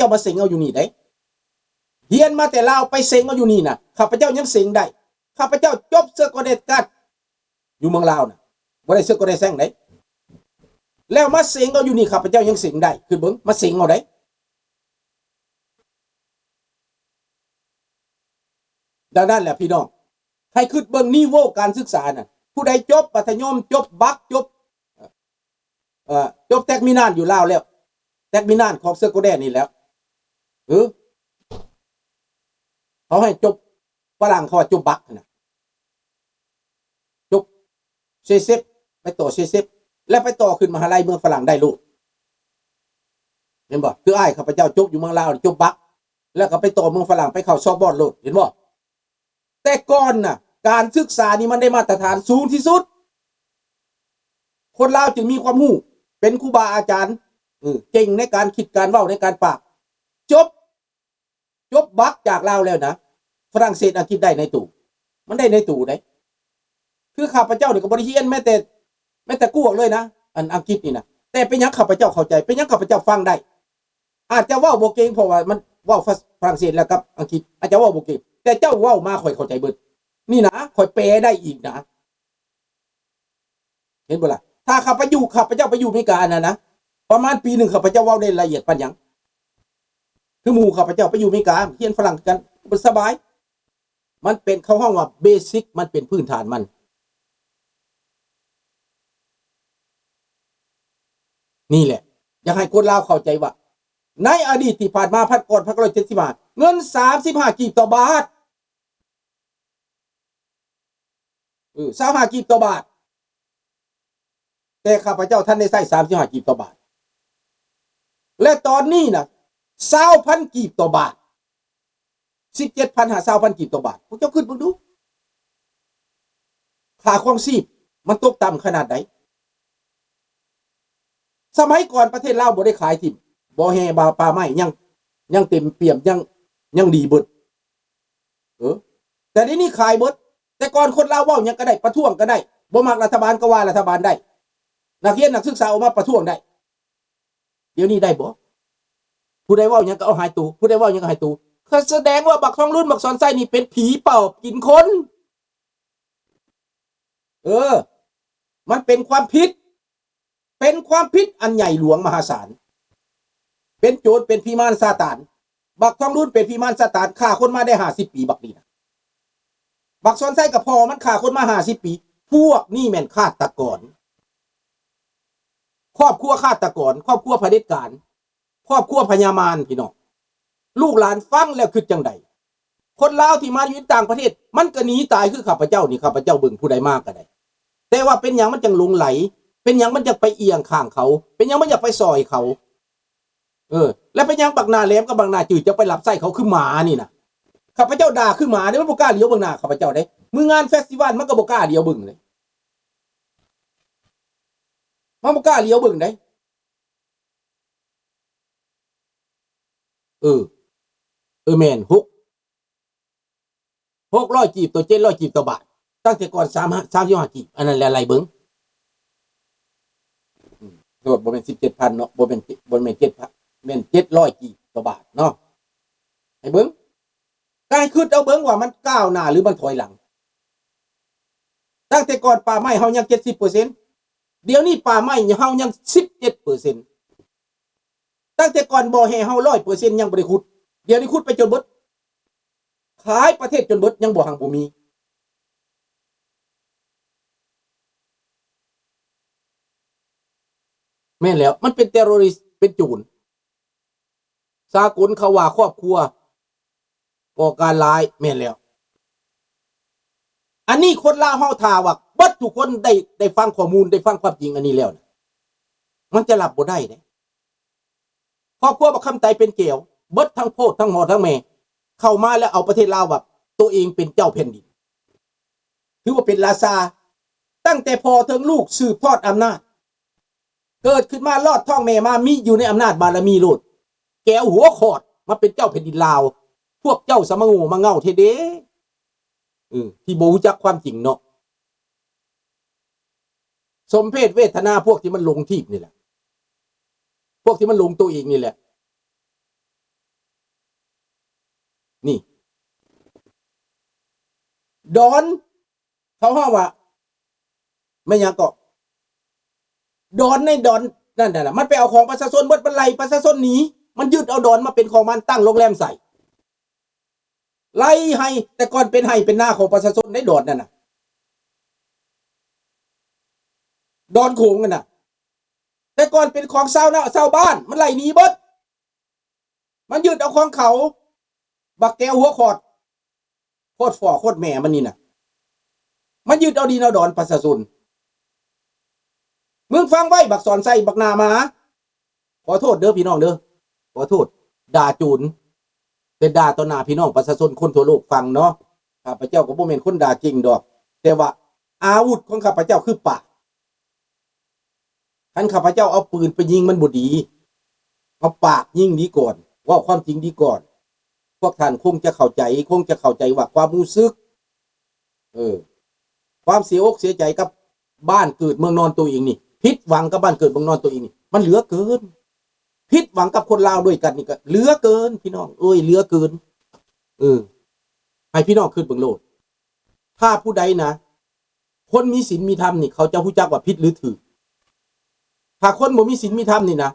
ເຈົ້າມາເສັງເອົາຢູ່ນີ້ເດ້. ຮຽນມາແຕ່ລາວໄປເສັງເອົາຢູ່ນີ້ນະ ຂ້າພະເຈົ້າຍັງເສັງໄດ້. ຂ້າພະເຈົ້າຈົບເຊີໂກເດດກາດຢູ່ເມືອງລາວນະ ບໍ່ໄດ້ເຊີໂກເດແຊງເດ້. ແລ້ວມາເສັງເອົາຢູ່ນີ້ ຂ້າພະເຈົ້າຍັງເສັງໄດ້. ຄືເບິ່ງ ມາເສັງເອົາໄດ້. ດັ່ງນັ້ນແຫຼະພີ່ນ້ອງ ໃຫ້ຄິດເບິ່ງນິເວລການສຶກສານະ ຜູ້ໃດຈົບມັດທະຍົມ ຈົບບັກ ຈົບ ເອີ ຈົບແຕັກມິນານຢູ່ລາວແລ້ວ ແຕັກມິນານຂອງເຊີໂກເດນີ້ແລ້ວ ເອີ ເຂົາໃຫ້ຈົບ ຝຣັ່ງເຂົາວ່າຈົບບັກຫັ້ນນະ ຈົບເຊເຊັບ ໄປຕໍ່ເຊເຊັບ ແລ້ວໄປຕໍ່ຂຶ້ນມະຫາໄລເມືອງຝຣັ່ງໄດ້ໂລດ ເຫັນບໍ່? ຄືອ້າຍຂ້າພະເຈົ້າຈົບຢູ່ເມືອງລາວ ຈົບບັກ ແລ້ວກໍໄປຕໍ່ເມືອງຝຣັ່ງ ໄປເຂົ້າຊອບອນໂລດ ເຫັນບໍ່? ແຕ່ກ່ອນນະ ການສຶກສານີ້ມັນໄດ້ມາດຕະຖານສູງທີ່ສຸດ ຄົນລາວຈຶ່ງມີຄວາມຮູ້ ເປັນຄູບາອາຈານ ເອີ ເກັ່ງໃນການຄິດການເວົ້າໃນການປາກ ຈົບ ຈົບບັກຈາກລາວແລ້ວນະ ຝຣັ່ງເສດ ອັງກິດໄດ້ໃນໂຕ ມັນໄດ້ໃນໂຕເດ້. ຄືຂ້າພະເຈົ້ານີ້ກໍບໍ່ໄດ້ຮຽນແມ້ແຕ່ ແມ້ແຕ່ກວກເລີຍນະ ອັນອັງກິດນີ້ນະ ແຕ່ເປັນຫຍັງຂ້າພະເຈົ້າເຂົ້າໃຈ ເປັນຫຍັງຂ້າພະເຈົ້າຟັງໄດ້ ອາດຈະເວົ້າບໍ່ເກັ່ງ ເພາະວ່າມັນເວົ້າຝຣັ່ງເສດແລ້ວກັບອັງກິດ ອາດຈະເວົ້າບໍ່ເກັ່ງ ແຕ່ເຈົ້າເວົ້າມາຂ້ອຍເຂົ້າໃຈເບິດ ນີ້ນະ ຂ້ອຍແປໄດ້ອີກນະ ເຫັນບໍ່ລະ? ຖ້າຂ້າພະຢູ່ ຂ້າພະເຈົ້າໄປຢູ່ອາເມລິກາອັນນັ້ນນະ ປະມານປີໜຶ່ງ ຂ້າພະເຈົ້າເວົ້າໄດ້ລະອຽດປານຫຍັງ ຄືໝູ່ຂ້າພະເຈົ້າໄປຢູ່ອາເມລິກາ ຮຽນຝຣັ່ງຄືກັນ ມັນສະບາຍ ມັນເປັນ ເຂົາຮ້ອງວ່າເບຊິກ ມັນເປັນພື້ນຖານມັນ. ນີ້ແຫຼະ ຢາກໃຫ້ຄົນລາວເຂົ້າໃຈວ່າ ໃນອະດີດທີ່ຜ່ານມາ ພັນ ກ່ອນພັນເກົ້າຮ້ອຍເຈັດສິບຫ້າ ເງິນສາມສິບຫ້າກີບຕໍ່ບາດ ເອີ ຊາວຫ້າກີບຕໍ່ບາດ ແຕ່ຂ້າພະເຈົ້າທັນໄດ້ໃຊ້ສາມສິບຫ້າກີບຕໍ່ບາດ ແລະ ຕອນນີ້ນະ ຊາວພັນກີບຕໍ່ບາດ ສິບເຈັດພັນຫາຊາວພັນກີບຕໍ່ບາດ ພວກເຈົ້າຄິດເບິ່ງດູ ຄ່າຄອງຊີບມັນຕົກຕ່ຳຂະໜາດໃດ? ສະໄໝກ່ອນປະເທດລາວບໍ່ໄດ້ຂາຍຖິ້ມ ບໍ່ແຮ່ ບໍ່ປ່າໄມ້ ຍັງ ຍັງເຕັມປ່ຽມ ຍັງ ຍັງດີເບິດ ເອີ ແຕ່ດຽວນີ້ຂາຍເບິດ. ແຕ່ກ່ອນຄົນລາວເວົ້າຫຍັງກໍໄດ້ ປະທ້ວງກໍໄດ້ ບໍ່ມັກລັດຖະບານກໍວ່າລັດຖະບານໄດ້ ນັກຮຽນນັກສຶກສາອອກມາປະທ້ວງໄດ້. ດຽວນີ້ໄດ້ບໍ່? ຜູ້ໃດເວົ້າຫຍັງກໍເອົາຫາຍໂຕ ຜູ້ໃດເວົ້າຫຍັງກໍຫາຍໂຕ. ກໍສະແດງວ່າບັກທອງລຸນ ບັກສອນໄຊນີ້ເປັນຜີປອບກິນຄົນ. ເອີ ມັນເປັນຄວາມຜິດ ເປັນຄວາມຜິດອັນໃຫຍ່ຫຼວງມະຫາສານ ເປັນໂຈນ ເປັນຜີມານຊາຕານ. ບັກທອງລຸນເປັນຜີມານຊາຕານ ຂ້າຄົນມາໄດ້ຫ້າສິບປີ ບັກນີ້ນະ. ບັກສອນໄຊກັບພໍ່ມັນຂ້າຄົນມາຫ້າສິບປີ. ພວກນີ້ແມ່ນຄາດຕະກອນ ຄອບຄົວຄາດຕະກອນ ຄອບຄົວຜະເດັດການ ຄອບຄົວພະຍາມານ ພີ່ນ້ອງ. ລູກຫຼານຟັງແລ້ວຄິດຈັ່ງໃດ? ຄົນລາວທີ່ມາຢູ່ຕ່າງປະເທດ ມັນກໍໜີຕາຍຄືຂ້າພະເຈົ້ານີ້ ຂ້າພະເຈົ້າເບິ່ງຜູ້ໃດມາກໍໄດ້. ແຕ່ວ່າເປັນຫຍັງມັນຈັ່ງຫຼົງໄຫຼ? ເປັນຫຍັງມັນຈັ່ງໄປອຽງຂ້າງເຂົາ? ເປັນຫຍັງມັນຢາກໄປຊ່ອຍເຂົາ? ເອີ ແລ້ວເປັນຫຍັງບັກໜ້າແຫຼມກັບບັກໜ້າຈືດຈັ່ງໄປຮັບໃຊ້ເຂົາຄືໝານີ້ນະ? ຂ້າພະເຈົ້າດ່າຄືໝາເດ້ ມັນບໍ່ກ້າຫຼຽວເບິ່ງໜ້າຂ້າພະເຈົ້າເດ້. ມື້ງານເຟສຕິວັນມັນກໍບໍ່ກ້າຫຼຽວເບິ່ງເດ້ ມັນບໍ່ກ້າຫຼຽວເບິ່ງເດ້. ເອີ ເອີ ແມ່ນ ຫົກ ຫົກຮ້ອຍກີບຕໍ່ເຈັດຮ້ອຍກີບຕໍ່ບາດ ຕັ້ງແຕ່ກ່ອນ ສາມ ສາມສິບຫ້າກີບ ອັນນັ້ນແຫຼະ ໄລ່ເບິ່ງ. ອືມ ໂທດ ບໍ່ແມ່ນສິບເຈັດພັນເນາະ ບໍ່ແມ່ນ ບໍ່ແມ່ນເຈັດພັນ ແມ່ນເຈັດຮ້ອຍກີບຕໍ່ບາດເນາະ ໃຫ້ເບິ່ງ. ກໍໃຫ້ຄິດເອົາເບິ່ງວ່າມັນກ້າວໜ້າ ຫຼື ມັນຖອຍຫຼັງ. ຕັ້ງແຕ່ກ່ອນປ່າໄມ້ເຮົາຍັງເຈັດສິບເປີເຊັນ ດຽວນີ້ປ່າໄມ້ເຮົາຍັງສິບເຈັດເປີເຊັນ. ຕັ້ງແຕ່ກ່ອນບໍ່ແຮ່ເຮົາຮ້ອຍເປີເຊັນຍັງບໍ່ໄດ້ຂຸດ ດຽວນີ້ຂຸດໄປຈົນເບິດ ຂາຍປະເທດຈົນເບິດ ຍັງບໍ່ຮັ່ງບໍ່ມີ. ແມ່ນແລ້ວ ມັນເປັນເທໂຣຣິສ ເປັນໂຈນ. ສາກົນເຂົາວ່າຄອບຄົວກໍ່ການຮ້າຍ ແມ່ນແລ້ວ. ອັນນີ້ຄົນລາວເຮົາ ຖ້າວ່າເບິດທຸກຄົນໄດ້ ໄດ້ຟັງຂໍ້ມູນ ໄດ້ຟັງຄວາມຈິງອັນນີ້ແລ້ວນະ ມັນຈະຮັບບໍ່ໄດ້ເດ້. ຄອບຄົວບັກຄຳໄຕເປັນແກ້ວ ເບິດທັງໂພດ ທັງພໍ່ ທັງແມ່ ເຂົ້າມາແລ້ວເອົາປະເທດລາວວ່າໂຕເອງເປັນເຈົ້າແຜ່ນດິນ ຖືວ່າເປັນລາຊາ. ຕັ້ງແຕ່ພໍ່ເຖິງລູກສືບທອດອຳນາດ ເກີດຂຶ້ນມາລອດທ້ອງແມ່ມາ ມີຢູ່ໃນອຳນາດບາລະມີໂລດ ແກ້ວຫົວຂອດມາເປັນເຈົ້າແຜ່ນດິນລາວ. ພວກເຈົ້າສະມາໂງ່ມາເຫງົ້າແທ້ເດ້ ເອີ ທີ່ບໍ່ຮູ້ຈັກຄວາມຈິງເນາະ. ສົມເພດເວທະນາພວກທີ່ມັນຫຼົງທີບນີ້ແຫຼະ ພວກທີ່ມັນຫຼົງໂຕເອງນີ້ແຫຼະ. ນີ້ ດອນ ເຂົາຮ້ອງວ່າ ແມ່ນຫຍັງເກາະ ດອນໃນດອນນັ້ນນະ ມັນໄປເອົາຂອງປະຊາຊົນເບິດ ມັນໄລ່ປະຊາຊົນໜີ ມັນຍຶດເອົາດອນມາເປັນຂອງມັນ ຕັ້ງໂຮງແຮມໃສ່ ໄລ່ໄຮ່ ແຕ່ກ່ອນເປັນໄຮ່ເປັນນາຂອງປະຊາຊົນໃນດອນນັ້ນນະ ດອນໂຂງນັ້ນນະ ແຕ່ກ່ອນເປັນຂອງຊາວນາ ຊາວບ້ານ ມັນໄລ່ໜີເບິດ ມັນຍຶດເອົາຂອງເຂົາ ບັກແກ້ວຫົວຂອດ ໂຄດພໍ່ໂຄດແມ່ມັນນີ້ນະ ມັນຍຶດເອົາດິນເອົາດອນປະຊາຊົນ ມຶງຟັງໄວ້ບັກສອນໄຊ ບັກໜ້າໝາ ຂໍໂທດເດີພີ່ນ້ອງເດີ ຂໍໂທດ ດ່າໂຈນ ແຕ່ດ່າຕໍ່ໜ້າພີ່ນ້ອງປະຊາຊົນຄົນທົ່ວໂລກຟັງເນາະ ຂ້າພະເຈົ້າກໍບໍ່ແມ່ນຄົນດ່າເກັ່ງດອກ ແຕ່ວ່າອາວຸດຂອງຂ້າພະເຈົ້າຄືປາກ ຄັນຂ້າພະເຈົ້າເອົາປືນໄປຍິງມັນບໍ່ດີ ເອົາປາກຍິງດີກ່ອນ ເວົ້າຄວາມຈິງດີກ່ອນ ພວກທ່ານຄົງຈະເຂົ້າໃຈ ຄົງຈະເຂົ້າໃຈວ່າຄວາມຮູ້ສຶກ ເອີ ຄວາມເສຍອົກເສຍໃຈກັບບ້ານເກີດເມືອງນອນໂຕເອງນີ້ ຜິດຫວັງກັບບ້ານເກີດເມືອງນອນໂຕເອງນີ້ ມັນເຫຼືອເກີນ ຜິດຫວັງກັບຄົນລາວດ້ວຍກັນນີ້ກໍເຫຼືອເກີນ ພີ່ນ້ອງເອີຍ ເຫຼືອເກີນ ເອີ ໃຫ້ພີ່ນ້ອງຄິດເບິ່ງໂລດ ຖ້າຜູ້ໃດນະ ຄົນມີສິນມີທຳນີ້ ເຂົາຈະຮູ້ຈັກວ່າຜິດຫຼືຖືກ ຖ້າຄົນບໍ່ມີສິນມີທຳນີ້ນະ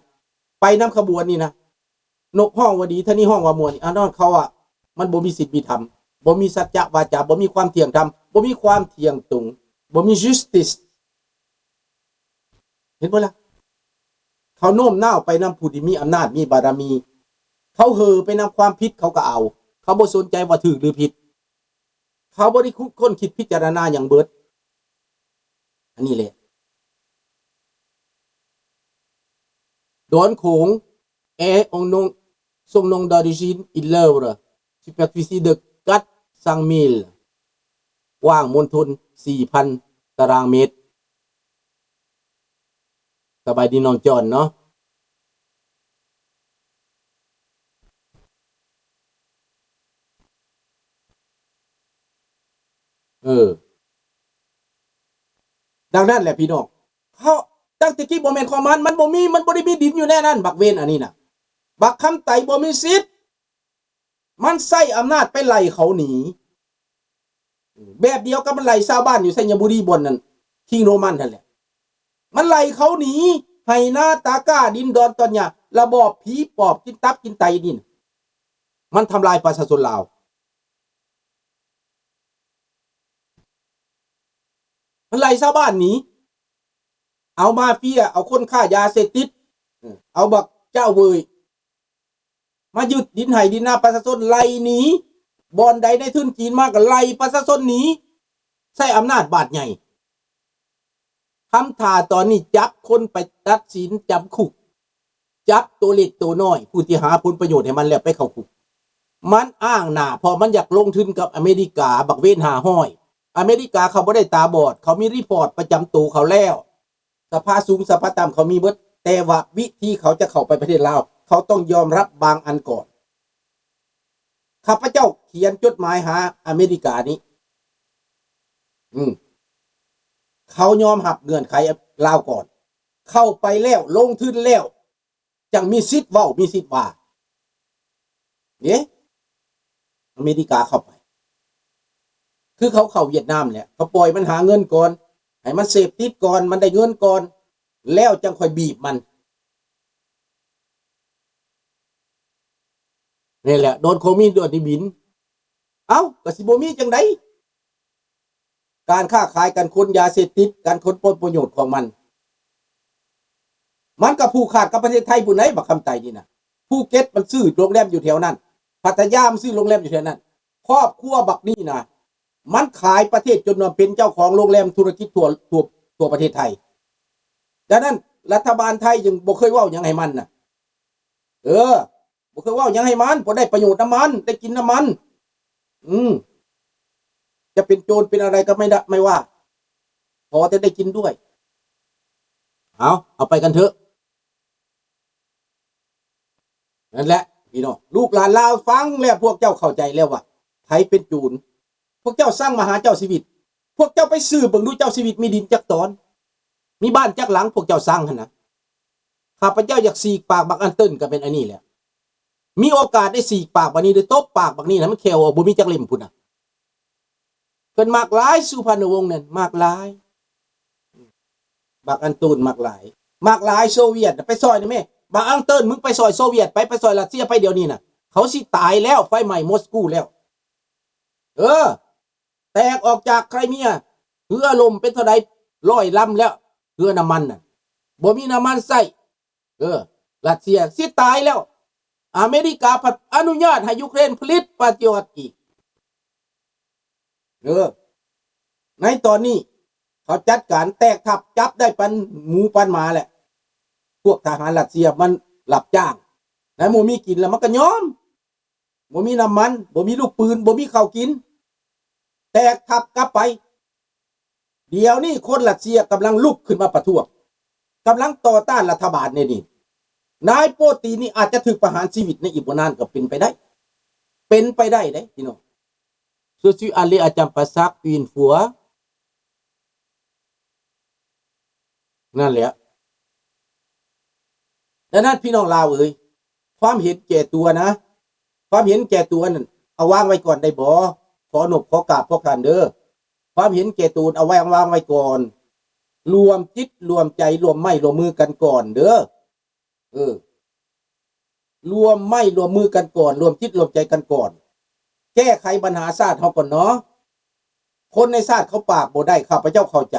ໄປນຳຂະບວນນີ້ນະ ນົກຮ້ອງວ່າດີ ທະນີຮ້ອງວ່າມ່ວນນີ້ ອັນນັ້ນເຂົາວ່າມັນບໍ່ມີສິນມີທຳ ບໍ່ມີສັດຈະວາຈາ ບໍ່ມີຄວາມທ່ຽງທຳ ບໍ່ມີຄວາມທ່ຽງຕົງ ບໍ່ມີ justice ເຫັນບໍ່ລະ? ເຂົາໂນ້ມນ້າວໄປນຳຜູ້ທີ່ມີອຳນາດ ມີບາລະມີ ເຂົາເຫີໄປນຳຄວາມຜິດ ເຂົາກໍເອົາ ເຂົາບໍ່ສົນໃຈວ່າຖືກຫຼືຜິດ ເຂົາບໍ່ໄດ້ຄຸ ຄົ້ນຄິດພິຈາລະນາຫຍັງເບິດ ອັນນີ້ແຫຼະ ດອນໂຂງ est un nom, son nom d'origine, il œuvre, superficie de quatre cent mille, ກວ້າງມົນທົນສີ່ພັນຕາລາງເມັດ. ສະບາຍດີນ້ອງຈອນເນາະ ເອີ ດັ່ງນັ້ນແຫຼະພີ່ນ້ອງ ເຮົາ ຕັ້ງແຕ່ກີ້ບໍ່ແມ່ນຂອງມັນ ມັນບໍ່ມີ ມັນບໍ່ໄດ້ມີດິນຢູ່ໃນນັ້ນ ບັກເວນອັນນີ້ນະ ບັກຄຳໄຕບໍ່ມີສິດ ມັນໃຊ້ອຳນາດໄປໄລ່ເຂົາໜີ ແບບດຽວກັບມັນໄລ່ຊາວບ້ານຢູ່ໄຊຍະບູລີ ບ່ອນນັ້ນ ຄິງໂຣມັນຫັ້ນແຫຼະ ມັນໄລ່ເຂົາໜີ ໄຮ່ນາຕາກ້າ ດິນດອນຕອນຫຍ້າ ລະບອບຜີປອບກິນຕັບກິນໄຕນີ້ນະ ມັນທຳລາຍປະຊາຊົນລາວ ມັນໄລ່ຊາວບ້ານໜີ ເອົາມາເຟຍ ເອົາຄົນຄ້າຢາເສບຕິດ ເອີ ເອົາບັກຈ້າວເວີຍ ມາຍຶດດິນໄຮ່ດິນນາປະຊາຊົນ ໄລ່ໜີ ບ່ອນໃດນາຍທຶນຈີນມາກໍໄລ່ປະຊາຊົນໜີ ໃຊ້ອຳນາດບາດໃຫຍ່ ທຳທ່າຕອນນີ້ຈັບຄົນໄປຕັດສິນຈຳຄຸກ ຈັບໂຕເລັກໂຕນ້ອຍ ຜູ້ທີ່ຫາຜົນປະໂຫຍດໃຫ້ມັນແລ້ວໄປເຂົ້າຄຸກ ມັນອ້າງໜ້າ ເພາະມັນຢາກລົງທຶນກັບອາເມລິກາ ບັກເວນຫ້າຮ້ອຍ ອາເມລິກາເຂົາບໍ່ໄດ້ຕາບອດ ເຂົາມີຣີພອດປະຈຳໂຕເຂົາແລ້ວ ສະພາສູງສະພາຕ່ຳເຂົາມີເບິດ ແຕ່ວ່າວິທີເຂົາຈະເຂົ້າໄປປະເທດລາວ ເຂົາຕ້ອງຍອມຮັບບາງອັນກ່ອນ. ຂ້າພະເຈົ້າຂຽນຈົດໝາຍຫາອາເມລິການີ້ ອືມ ເຂົາຍອມຮັບເງື່ອນໄຂລາວກ່ອນ ເຂົ້າໄປແລ້ວ ລົງທຶນແລ້ວ ຈັ່ງມີສິດເວົ້າ ມີສິດວ່າ ເດ້ ອາເມລິກາເຂົ້າໄປ ຄືເຂົາເຂົ້າຫວຽດນາມແຫຼະ ເຂົາປ່ອຍມັນຫາເງິນກ່ອນ ໃຫ້ມັນເສບຕິດກ່ອນ ມັນໄດ້ເງິນກ່ອນ ແລ້ວຈັ່ງຄ່ອຍບີບມັນ ນີ້ແຫຼະ ໂດນໂຄງມີໂດນທີ່ບິນ ເອົ້າ ກໍຊິບໍ່ມີຈັ່ງໃດ ການຄ້າຂາຍ ການຂົນຢາເສບຕິດ ການຂົນຜົນປະໂຫຍດຂອງມັນ ມັນກໍຜູກຂາດກັບປະເທດໄທພຸ້ນໃດ໋ ບັກຄຳໄຕນີ້ນະ ພູເກັດມັນຊື້ໂຮງແຮມຢູ່ແຖວນັ້ນ ພັດທະຍາມັນຊື້ໂຮງແຮມຢູ່ແຖວນັ້ນ ຄອບຄົວບັກນີ້ນະ ມັນຂາຍປະເທດຈົນວ່າເປັນເຈົ້າຂອງໂຮງແຮມທຸລະກິດທົ່ວ ທົ່ວ ທົ່ວປະເທດໄທ ດັ່ງນັ້ນລັດຖະບານໄທຈຶ່ງບໍ່ເຄີຍເວົ້າຫຍັງໃຫ້ມັນນະ ເອີ ບໍ່ເຄີຍເວົ້າຫຍັງໃຫ້ມັນ ເພາະໄດ້ປະໂຫຍດນຳມັນ ໄດ້ກິນນຳມັນ ອືມ ຈະເປັນໂຈນເປັນອະໄລກໍໄມ່ໄດ້ ໄມ່ວ່າ ຂໍແຕ່ໄດ້ກິນດ້ວຍ ເອົາ ເອົາໄປກັນເຖາະ ນັ້ນແຫຼະພີ່ນ້ອງ ລູກຫຼານລາວຟັງແລ້ວ ພວກເຈົ້າເຂົ້າໃຈແລ້ວວ່າໃຜເປັນໂຈນ ພວກເຈົ້າສັ່ງມາຫາເຈົ້າຊີວິດ ພວກເຈົ້າໄປສືບເບິ່ງດູ ເຈົ້າຊີວິດມີດິນຈັກຕອນ ມີບ້ານຈັກຫຼັງ ພວກເຈົ້າສັ່ງຫັ້ນນະ ຂ້າພະເຈົ້າຢາກສີກປາກບັກອັນເຕີນກໍແມ່ນອັນນີ້ແຫຼະ ມີໂອກາດໄດ້ສີກປາກບັກນີ້ ຫຼື ຕົບປາກບັກນີ້ນະ ໃຫ້ມັນແຂ້ວອອກ ບໍ່ມີຈັກເຫຼັ້ມພຸ້ນນະ. ເພິ່ນມັກຫຼາຍ ສຸພານຸວົງນັ້ນ ມັກຫຼາຍ. ບັກອັນໂຕນມັກຫຼາຍ ມັກຫຼາຍ. ໂຊວຽດນະ ໄປຊ່ອຍນະແມ່. ບັກອັງເຕີນ ມຶງໄປຊ່ອຍໂຊວຽດ ໄປ ໄປຊ່ອຍຣັດເຊຍ ໄປດຽວນີ້ນະ. ເຂົາຊິຕາຍແລ້ວ ໄຟໄໝ້ມົສກູແລ້ວ. ເອີ ແຕກອອກຈາກໄຄຣເມຍ ເຮືອຫຼົ່ມເປັນເທົ່າໃດ ຮ້ອຍລຳແລ້ວ ເຮືອນ້ຳມັນນະ ບໍ່ມີນ້ຳມັນໃຊ້. ເອີ ຣັດເຊຍຊິຕາຍແລ້ວ ອາເມລິກາພັດອະນຸຍາດໃຫ້ຢູເຄຣນຜະລິດປາຕຣິອອດອີກ. ເອີ ໃນຕອນນີ້ເຂົາຈັດການແຕກທັບ ຈັບໄດ້ປັນໝູປັນໝາແຫຼະ. ພວກທະຫານຣັດເຊຍມັນຮັບຈ້າງ ໃນບໍ່ມີກິນແລ້ວມັນກໍຍອມ. ບໍ່ມີນ້ຳມັນ ບໍ່ມີລູກປືນ ບໍ່ມີເຂົ້າກິນ ແຕກທັບກັບໄປ. ດຽວນີ້ຄົນຣັດເຊຍກຳລັງລຸກຂຶ້ນມາປະທ້ວງ ກຳລັງຕໍ່ຕ້ານລັດຖະບານໃນນີ້. ນາຍໂປຕີນນີ້ອາດຈະຖືກປະຫານຊີວິດໃນອີກບໍ່ນານກໍເປັນໄປໄດ້ ເປັນໄປໄດ້ເດ້ພີ່ນ້ອງ. Je suis allé à Champasak une fois. ນັ້ນແຫຼະ. ດັ່ງນັ້ນ ພີ່ນ້ອງລາວເອີຍ ຄວາມເຫັນແກ່ຕົວນະ ຄວາມເຫັນແກ່ຕົວນັ້ນ ເອົາວາງໄວ້ກ່ອນໄດ້ບໍ່? ຂໍນົບຂໍກາບພວກທ່ານເດີ. ຄວາມເຫັນແກ່ຕົວເອົາໄວ້ ວາງໄວ້ກ່ອນ. ລວມຈິດລວມໃຈ ລວມໄມ້ລວມມືກັນກ່ອນເດີ. ເອີ ລວມໄມ້ລວມມືກັນກ່ອນ ລວມຈິດລວມໃຈກັນກ່ອນ ແກ້ໄຂບັນຫາຊາດເຮົາກ່ອນເນາະ. ຄົນໃນຊາດເຂົາປາກບໍ່ໄດ້ ຂ້າພະເຈົ້າເຂົ້າໃຈ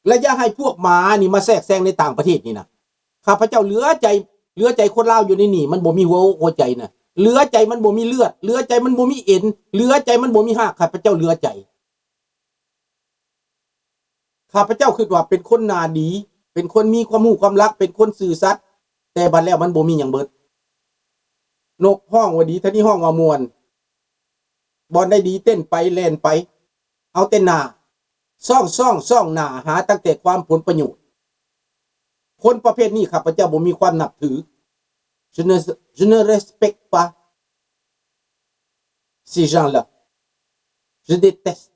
ແລະ ຢ່າໃຫ້ພວກໝານີ້ມາແຊກແຊງໃນຕ່າງປະເທດນີ້ນະ. ຂ້າພະເຈົ້າເຫຼືອໃຈ ເຫຼືອໃຈຄົນລາວຢູ່ໃນນີ້ ມັນບໍ່ມີຫົວອົກຫົວໃຈນະ ເຫຼືອໃຈມັນບໍ່ມີເລືອດ ເຫຼືອໃຈມັນບໍ່ມີເອັນ ເຫຼືອໃຈມັນບໍ່ມີຮາກ ຂ້າພະເຈົ້າເຫຼືອໃຈ. ຂ້າພະເຈົ້າຄິດວ່າເປັນຄົນໜ້າດີ ເປັນຄົນມີຄວາມຮູ້ຄວາມລັກ ເປັນຄົນຊື່ສັດ ແຕ່ບັດແລ້ວມັນບໍ່ມີຫຍັງເບີດ. ນົກຮ້ອງວ່າດີ ທະນີຮ້ອງວ່າມ່ວນ ບ່ອນໃດດີເຕັ້ນໄປແລ່ນໄປ ເອົາແຕ່ໜ້າ ຊ້ອງ ຊ້ອງ ຊ້ອງໜ້າ ຫາຕັ້ງແຕ່ຄວາມຜົນປະໂຫຍດ. ຄົນປະເພດນີ້ຂ້າພະເຈົ້າບໍ່ມີຄວາມນັບຖື. Je ne, je ne respecte pas ces gens-là. Je déteste.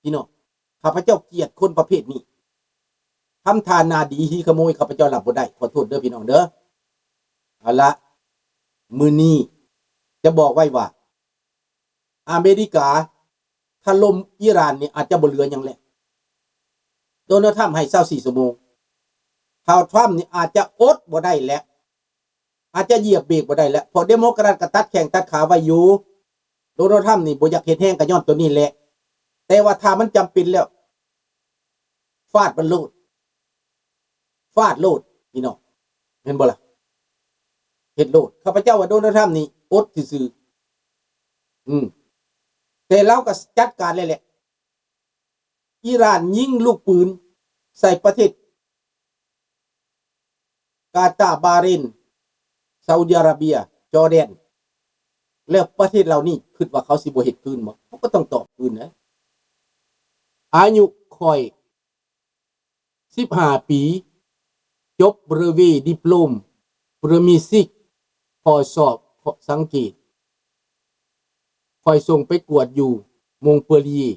ພີ່ນ້ອງ ຂ້າພະເຈົ້າກຽດຄົນປະເພດນີ້. ທຳທ່າໜ້າດີ ຂີ້ຂະໂມຍ ຂ້າພະເຈົ້າຮັບບໍ່ໄດ້. ຂໍໂທດເດີພີ່ນ້ອງເດີ. ເອົາລະ ມື້ນີ້ຈະບອກໄວ້ວ່າ ອາເມລິກາຖະຫຼົ່ມອີຣານນີ້ອາດຈະບໍ່ເຫຼືອຫຍັງແລ້ວ. ໂດນັລ ທຣຳ ໃຫ້ຊາວສີ່ຊົ່ວໂມງ. ທ້າວ ທຣຳ ນີ້ອາດຈະອົດບໍ່ໄດ້ແລ້ວ. ອາດຈະຢຽບເບຣກບໍ່ໄດ້ແລ້ວ ເພາະເດໂມແຄຣັດກໍຕັດແຂ້ງຕັດຂາໄວ້ຢູ່. ໂດນັລ ທຣຳ ນີ້ບໍ່ຢາກເຮັດແຮງກໍຍ້ອນໂຕນີ້ແຫຼະ. ແຕ່ວ່າຖ້າມັນຈຳເປັນແລ້ວ ຟາດມັນໂລດ ຟາດໂລດ ພີ່ນ້ອງ ແມ່ນບໍ່ລະ? ເຮັດໂລດ. ຂ້າພະເຈົ້າວ່າໂດນັລ ທຣຳ ນີ້ອົດຊື່ໆ ອືມ ແຕ່ລາວກໍຈັດການແລ້ວແຫຼະ. ອີຣານຍິງລູກປືນໃສ່ປະເທດກາຕາ, ບາເຣນ, ຊາອຸດີອາຣາເບຍ, ຈໍແດນ ແລ້ວປະເທດເຫຼົ່ານີ້ຄິດວ່າເຂົາຊິບໍ່ເຮັດຄືນບໍ່? ເຂົາກໍຕ້ອງຕອບຄືນນະ. ອາຍຸຂ້ອຍສິບຫ້າປີ ຈົບ brevet diplôme première cycle ຂໍ້ສອບສັງເກດ ຂ້ອຍສົ່ງໄປກວດຢູ່ Montpellier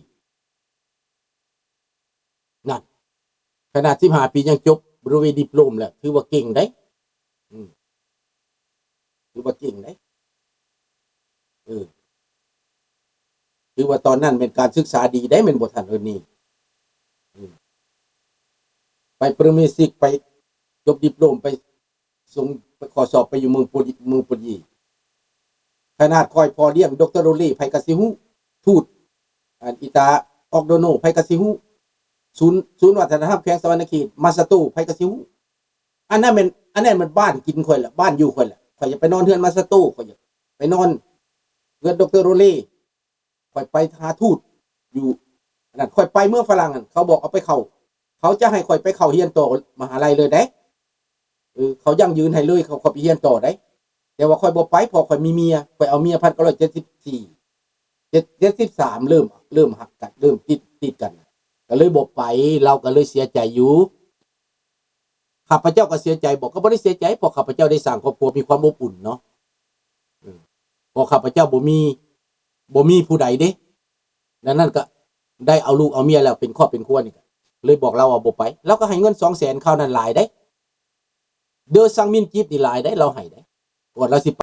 ນັ້ນ ຂະໜາດສິບຫ້າປີຍັງຈົບ brevet diplôme ແລ້ວ ຖືວ່າເກັ່ງໄດ໋. ອືມ ຖືວ່າເກັ່ງໄດ໋. ເອີ ຖືວ່າຕອນນັ້ນແມ່ນການສຶກສາດີໄດ໋ ແມ່ນບໍ່ທ່ານ ເອີ ນີ້? ອືມ ໄປ première cycle ໄປຈົບ diplôme ໄປ ສົ່ງ ໄປຂໍສອບໄປຢູ່ເມືອງໂປລີ ເມືອງໂປລີ. ຂະໜາດຂ້ອຍພໍ່ລ້ຽງ ດຣ. ໂຣເລ ໃຜກໍຊິຮູ້. ທູດ ອັນ ອີຕາ ອອກໂດໂນ ໃຜກໍຊິຮູ້. ສູນ ສູນວັດທະນະທຳແຂວງສະຫວັນນະເຂດ ມາຊາໂຕ ໃຜກໍຊິຮູ້. ອັນນັ້ນແມ່ນ ອັນນັ້ນແມ່ນບ້ານກິນຂ້ອຍລະ ບ້ານຢູ່ຂ້ອຍລະ. ຂ້ອຍຢາກໄປນອນເຮືອນມາຊາໂຕ ຂ້ອຍຢາກໄປນອນເຮືອນ ດຣ. ໂຣເລ. ຂ້ອຍໄປຫາທູດຢູ່ອັນນັ້ນ ຂ້ອຍໄປເມືອງຝຣັ່ງຫັ້ນ ເຂົາບອກເອົາໄປເຂົ້າ ເຂົາຈະໃຫ້ຂ້ອຍໄປເຂົ້າຮຽນຕໍ່ມະຫາໄລເລີຍເດ້. ເອີ ເຂົາຢັ້ງຢືນໃຫ້ເລີຍ ເຂົາ ຂ້ອຍໄປຮຽນຕໍ່ໄດ້. ແຕ່ວ່າຂ້ອຍບໍ່ໄປ ເພາະຂ້ອຍມີເມຍ ຂ້ອຍເອົາເມຍພັນເກົ້າຮ້ອຍເຈັດສິບສີ່ ເຈັດ ເຈັດສິບສາມ ເລີ່ມ ເລີ່ມຮັກກັນ ເລີ່ມຕິດ ຕິດກັນ ກໍເລີຍບໍ່ໄປ. ລາວກໍເລີຍເສຍໃຈຢູ່. ຂ້າພະເຈົ້າກໍເສຍໃຈບໍ່? ກໍບໍ່ໄດ້ເສຍໃຈ ເພາະຂ້າພະເຈົ້າໄດ້ສ້າງຄອບຄົວມີຄວາມອົບອຸ່ນເນາະ. ເອີ ເພາະຂ້າພະເຈົ້າບໍ່ມີ ບໍ່ມີຜູ້ໃດເດ້. ດັ່ງນັ້ນກໍໄດ້ເອົາລູກເອົາເມຍແລ້ວ ເປັນຄອບເປັນຄົວນີ້ ກໍເລີຍບອກລາວວ່າບໍ່ໄປ. ລາວກໍໃຫ້ເງິນສອງແສນ ຄາວນັ້ນຫຼາຍເດ້. ເດີຊັງມິນກິບນີ້ຫຼາຍເດ້ ລາວໃຫ້ເດ້. ກ່ອນລາວຊິໄປ